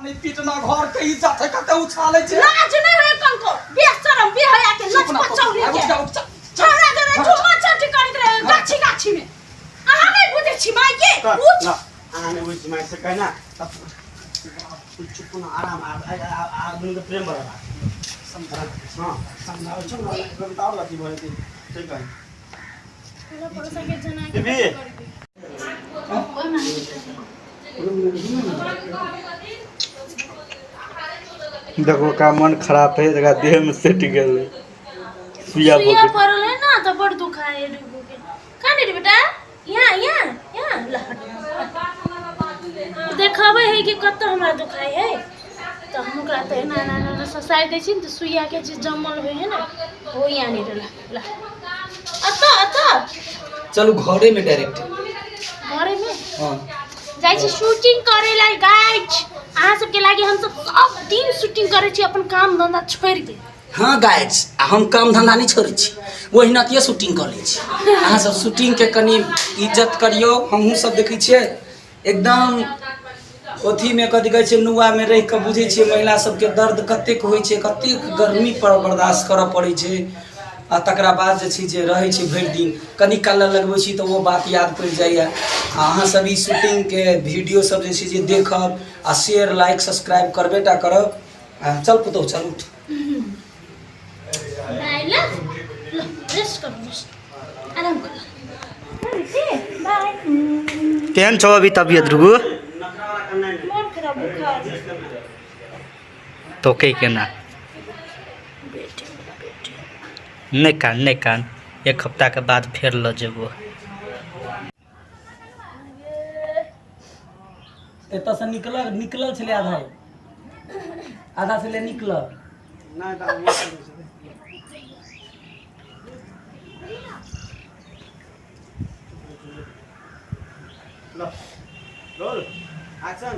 नहीं पीटना घर के इज्जत है कते उछाले छै। लाज नहीं होय कंको, बेशरम बेहया के चुप ना, लचपचौली उठ के। जा, उठ जा। छोड़ा दे रे, चुम्मा चाटी करैत रहे गाछी गाछी में। अहाँ नहीं बुझै छी माय के, उठ। ल अहाँ नहि बुझै छी माय से कहना तब चुप ना, आराम आ आ दुनू के प्रेम बढ़ा। हाँ, समझाओ चुप ना, एकदम और अथी भऽ जेतै। ठीक है। बीबी। देखो का मन खराब है, एकरा देह में सटि गेल सुइया। सुइया पड़ल है ना तो बड़ दुखा है रुकू के। कहाँ रे बेटा? यहाँ यहाँ यहाँ ल हट। देखाबै है कि कतऽ हमरा दुखाइ है, तऽ हम ओकरा तऽ एना एना एना ससारि दै छी ने, तऽ सुइयाके जे जमल होइ है ने, ओ यहाँ नहीं ल ल अतऽ अतऽ। चलू घरे में डायरेक्ट। घरे में। हाँ। जाइ छी शूटिंग करे ला। गाइज, अहाँ सबके लागी हम सब सब दिन शूटिंग करै छी अपन काम धंधा छोड़ि के। हाँ गाइज, आ हम काम धंधा नहीं छोड़ै छी, ओहिना के शूटिंग कऽ लै छी। अहाँ सब शूटिंग के कनि इज्जत करियौ। हमहूँ सब देखै छियै एकदम अथीमे कथी कहै छै, नुआमे रहि कऽ बुझै छियै महिला सबके दर्द कतेक होइ छै, कतेक गर्मी पर बर्दाश्त करऽ पड़ै छै। आ तकरा बाद जे छै जे रहै छै भरि दिन, कनि काल लए लगबै छी तऽ ओ बात याद पड़ि जाइए। आ अहाँ सब ई शूटिंगके वीडियो सब जे छै जे देखब आ शेयर लाइक सब्सक्राइब करबे टा करब। आ चल पुतहु, चल उठ। बाय। ल ल, रेस्ट करू, रेस्ट, आराम करू। बाय। केहन छौ अभी तबियत रुगु? मन खराब, बुखार। तोके केना नहि कान, नहि कान। एक हफ्ताके बाद फेर लऽ जेबो। एतऽसँ निकलल, निकलल छलै आधा, आधा छलै निकलल। नहि तऽ आब ल रोल एक्शन।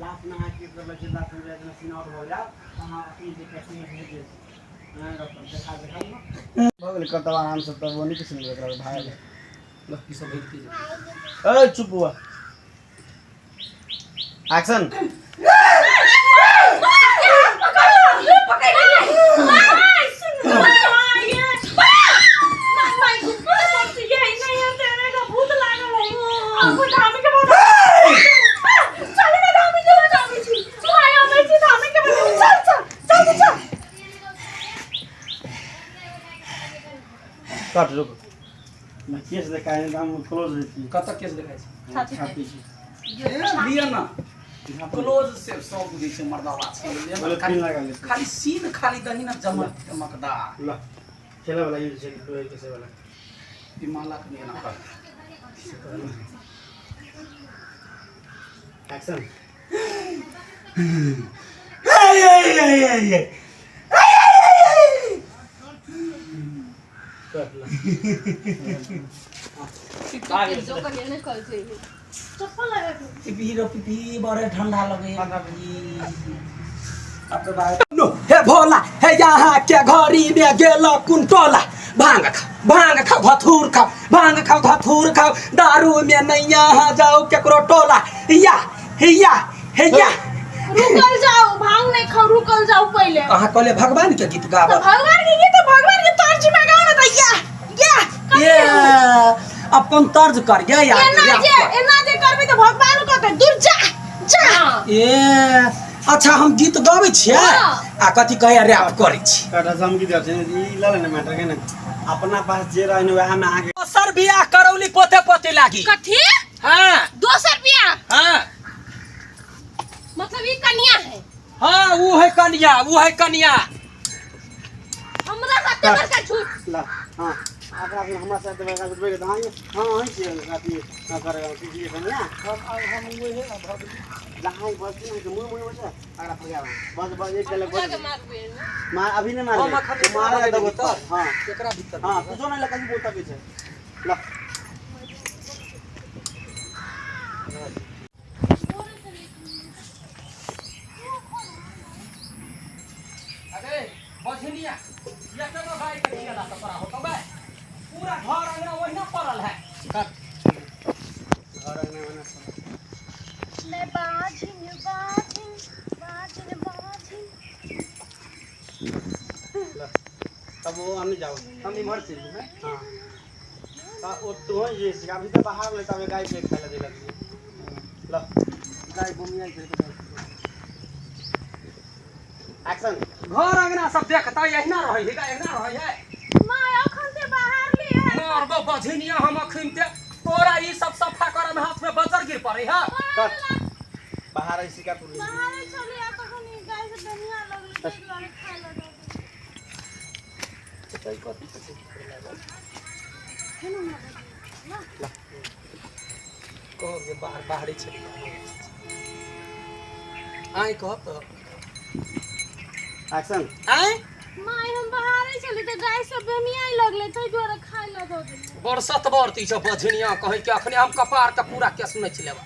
लास्ट में अहाँ की करबै छै? लास्ट में जेना सीन आउट भऽ जायत, अहाँ अपने जे कैसे भेज देब। देखा देखा भऽ गेलै कतऽ आरामसँ, तब वो नहि किछु नहि एकरा भाय। ई सब भेजती जे। ए चुप हुआ, एक्शन। कट, रुक, मैं केस देखा है, हम क्लोज रहती। कतऽ केस देखाइ छै? छाती छै। ए, लिअ न, क्लोज से सब बुझै छै मर्दावा छै, लिअ न। बोले खाली पिन लगा ले। खाली सीन खाली दही न चमक चमकदार। ल खेले वाला यूज छै, कैसे वाला। ई माला के एना कर। एक्शन। कट ल। पिपी रो पिपी, बड़े ठंडा लगे नो। हे भोला, हे यहाँ के घड़ी में गेल कुन टोला? भांग खा, भांग खाओ, धथूर खाओ, भांग खाओ, धथूर खाओ, दारू में नहीं यहाँ जाओ केकरो टोला। या या हे या। रुकल जाओ, भांग नहीं खाओ, रुकल जाओ पहले। अहाँ कहले भगवान के गीत गाब। तो भगवान के गीत, तो भगवान के तर्ज में गाओ ना, तो या या। ये अपन तर्ज कर या या। एना रैप जे कर। एना जे करबे तो भगवान कहते दूर जा जा। ए अच्छा, हम गीत गाबै छियै। हाँ। आ कथी कहै, रैप करै छी। कटा हम की छै ई ल लेने मैटर के ने, अपना पास जे रहे ने वएह में अहाँके। दोसर बियाह करौली पोते पोते लागी। कथी? हाँ। दोसर बियाह? हाँ। मतलब ई कन्या है? हाँ, ऊ है कन्या, ऊ है कन्या। हमरा साथे बड़का झूठ। ल हाँ, अपना अपना हमरा साथ बड़का झूठ बोल। हाँ हाँ हाँ, छियै अथी करे की कन्या हम वही लहाई बस के मुंह मुंह बस अगला फगा बस बस एक गलत बस मार, अभी नहीं मार। हम अखन मार एकरा देबो भीतर। हाँ। एकरा भीतर। हाँ, कुछो नहीं लगा, बोलता पीछे ल। अरे बझनिया, ये केना भाई के खियाला त तोरा होतौ बे? कर। घर अंगना बना सब। मैं बाझिन बाझिन बाझिन बाझिन। ल, तब वो हम जाओ। हम इम्हर चलि जेबै। हाँ, त ओ तो जे अभी तऽ बाहर ले, तब गाय के खाय ला देलक। ल, गाय घूमिया छै। एक्शन। घर अंगना सब देखता, एहिना रहै है, एहिना रहै है। माय, अखन ते बाहर लिए। मारबो बझनिया हम अखन ते तोरा। ई सब सफा करे में हाथ में बजर गिर पड़े है। कट। बाहर ऐसी का तू। बाहर छलियै तखन ई गाय से बेमिया लगलै, ताहि दुआरे खाय ला दऽ देलियै। कहब जे बाहर बाहरे छलियै आइ, कहब तऽ। एक्शन। आइ। माय, हम बाहरे छली तऽ गाय सब बेमियाइ लगलै, ताहि दुआरे खाय ला दऽ देलियै। बरसत बरती छ बझनिया, कहै के अखने हम कपार के पूरा केस नोचि लेबा।